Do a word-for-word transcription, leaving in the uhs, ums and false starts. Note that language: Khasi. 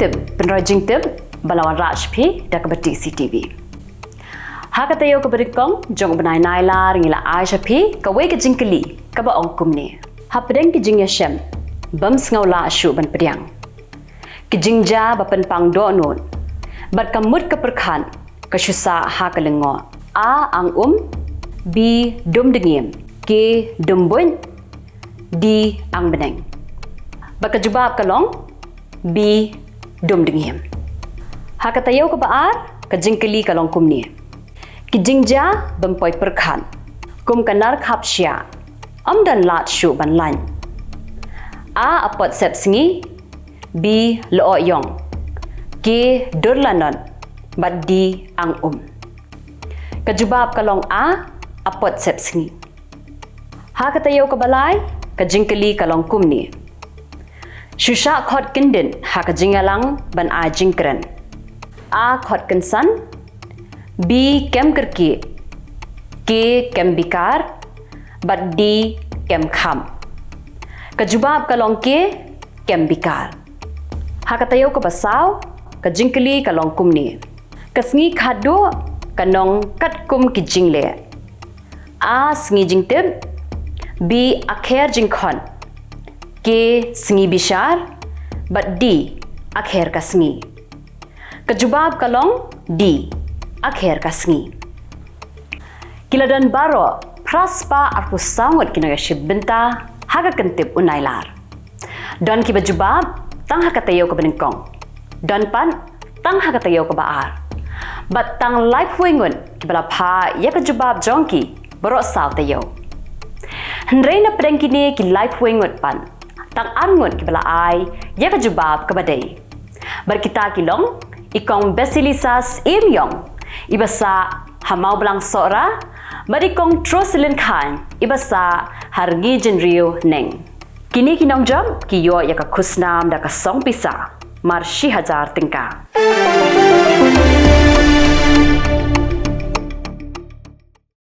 Tip, pynroi jingtip ba la wanrah sha phi da kaba T C T V. Ha ka taïew kaba nyngkong jong u bnai Nailar ngi la ai sha phi kawei ka jingkylli kaba ong kumne: Hapdeng ki jingïashem bym sngew lah shuh ban pdiang, ki jingjia ba pynpang dohnud bad ka mut ka pyrkhat ka shu sah ha ka lyngngoh. A, ang um. B, dum dngiem. C, dum buit. D, ang bneng. Bad ka jubab ka long B, dum dngiem. Ha ka taïew kaba ar ka jingkylli ka long kumne: Ki jingjia bym poi pyrkhat kum ka nar khap shiah ym don lad shuh ban lait. A, apot sepsngi. B, lyoh ïong. C, dur lanot. Bad D, ang um. Ka jubab ka long A, apot sepsngi. Ha ka taïew kaba lai ka jingkylli ka long kumne: Shu shah khot kyndit ha ka jingïalang ban ai jingkren. A, khot kynsan. B, kem kyrkieh. C, kem bikar. Bad D, kem kham. Ka jubab ka long C, kem bikar. Ha ka taïew kaba saw ka jingkylli ka long kumne: Ka sngi khatduh ka nong katkum ki jingleh. A, sngi jingtip. B, akher jingkhot. C, sngi bishar. Bad D, akher ka sngi. Ka jubab ka long D, akher ka sngi. Ki la don baroh phra spah arphew saw ngut ki nongïashim bynta ha ka kyntip u Nailar. Don kiba jubab tang ha ka taïew kaba nyngkong. Don pat tang ha ka taïew kaba ar. Bad tang laiphew ngut kiba la phah ïa ka jubab jong ki baroh saw taïew. Hynrei na pdeng kine ki laiphew ngut pat tang ar ngut kiba la ai ïa ka jubab kaba dei. Bad kita ki long i kong Basilisa Syiem Ïong iba sah ha Mawblang Sohra, bad i kong Trosilin Khain iba sah ha Rngi Jynriew Neng. Kine ki nongjop ki ïoh ïa ka khusnam da ka song pisa mar shi hajar tyngka.